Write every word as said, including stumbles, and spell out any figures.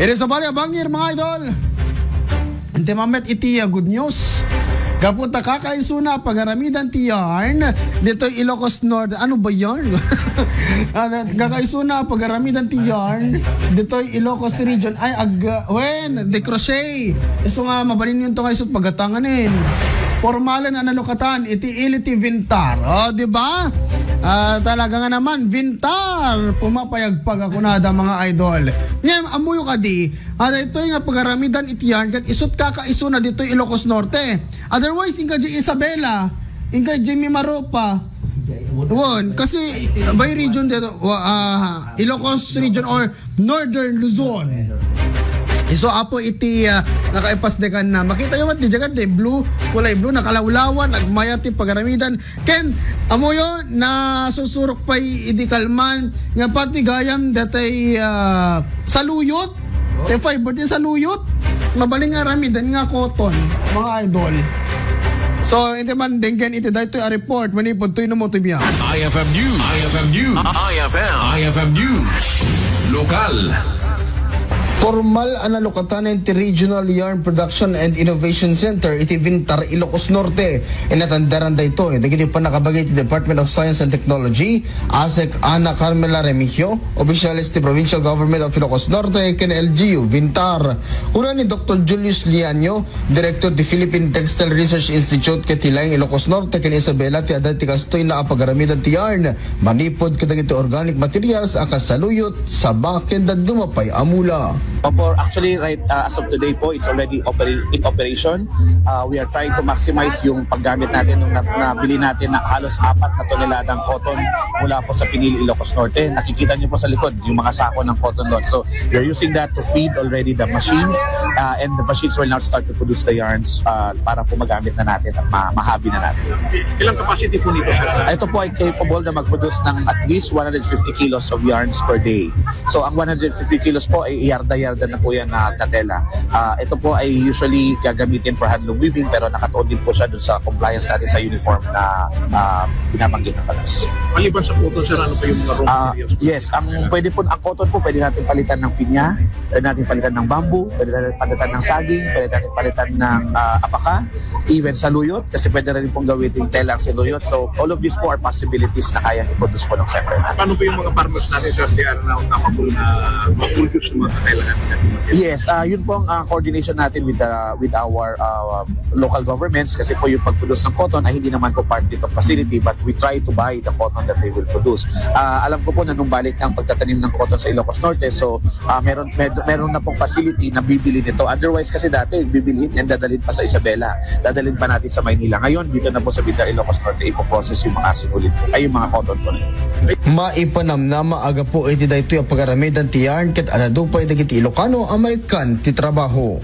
Iti sabali a bangir, mga idol. Inti mamet iti, ah, good news. Gapu ta kakaisuna a pagaramidan ti yarn ditoy Ilocos Norte. Ano ba yarn? Ah, kakaisuna a pagaramidan ti yarn ditoy Ilocos region. Ay, ag-, ah, wen, de crochet. Isu nga, mabalin yun to nga isut pagatanganin. Pormalan a nalukatan iti ili ti Vintar. O, di ba? Ah, talaga nga naman, Vintar. Pumapayagpag ako na da, mga idol. Ngayon, amuyo kadi, ah, daytoy nga pagaramidan iti yarn, ket isut kakaisuna ditoy Ilocos Norte. Otherwise, inka di Isabela, inka di Mimaropa. Won, kasi by region dito, wa-, ah, Ilocos region or Northern Luzon. Isu apo iti, ah, nakaipasdekan na. Makita yo met di jagat, di blue, kulay blue, nakalawlawan, agmayat ti pagaramidan. Ken, amuyo, nasusurok pay idi kalman, nga pati gayam datay, ah, saluyot, te fiber ti saluyot, mabalin nga aramidan nga cotton, mga idol. So, iti man, denggen iti daytoy a report, manipud toy no mo ti biya. I F M News. I F M News. I F M. I F M News. Lokal. Pormal a nalukatan ti Regional Yarn Production and Innovation Center iti Vintar, Ilocos Norte. Inatandaran daytoy dagiti pannakabagi ti Department of Science and Technology, ASEC Ana Carmela Remigio, opisyales ti Provincial Government of Ilocos Norte, ken L G U Vintar. Kuna ni Doktor Julius Lianio, Direktor ti Philippine Textile Research Institute ket ti Laing Ilocos Norte ken Isabela ti adda ti kastoy na a pagaramidan ti yarn manipud kadagiti organic materials a kas saluyot, saba, ken dadduma pay a mula. Opo, actually, right, uh, as of today po, it's already opera-, in operation. Uh, we are trying to maximize yung paggamit natin nung na-, nabili natin na halos apat na toneladang cotton mula po sa Pinili, Ilocos Norte. Nakikita niyo po sa likod yung mga sako ng cotton doon. So, we're using that to feed already the machines, uh, and the machines will now start to produce the yarns, uh, para po magamit na natin at ma-, mahabi na natin. Ilang capacity po nito, sir? Ito po ay capable na mag-produce ng at least one hundred fifty kilos of yarns per day. So, ang one hundred fifty kilos po ay yarda-yarda na po yan na, na tela. Ah, ito po ay usually gagamitin for handloom weaving, pero nakatuon din po siya dun sa compliance natin sa uniform na, ah, binabanggit ng batas. Maliban sa cotton, sir, ano pa yung mga raw Ah, materials? Yes, ang pwede po, ang cotton po, pwede natin palitan ng pinya, pwede natin palitan ng bamboo, pwede natin palitan ng saging, pwede natin palitan ng, ah, apaka, even saluyot, kasi pwede rin pong gamitin tela ang saluyot. So, all of these po are possibilities na kayang i-produce po ng separate. Paano po yung mga farmers natin, sir, di na capable na mag-produce ng mga kailangan natin? Yes, ah, yun po ang, ah, coordination natin with the, with our, ah, local governments, kasi po yung pag-produce ng cotton ay hindi naman po part dito facility, but we try to buy the cotton that they will produce. Ah, alam ko po na nung balik ang pagtatanim ng cotton sa Ilocos Norte, so, ah, meron, med-, meron na pong facility na bibili nito. Otherwise kasi dati, bibilhin and dadalhin pa sa Isabela. Dadalhin pa natin sa Maynila. Ngayon, dito na po sa Bida, Ilocos Norte, ipoprocess yung mga sinulid, ay, yung mga cotton po na yun. Maipanamnama a gapu iti daytoy a pagaramidan ti yarn ket adda pay dagiti Ilocano a maikkan ti trabaho.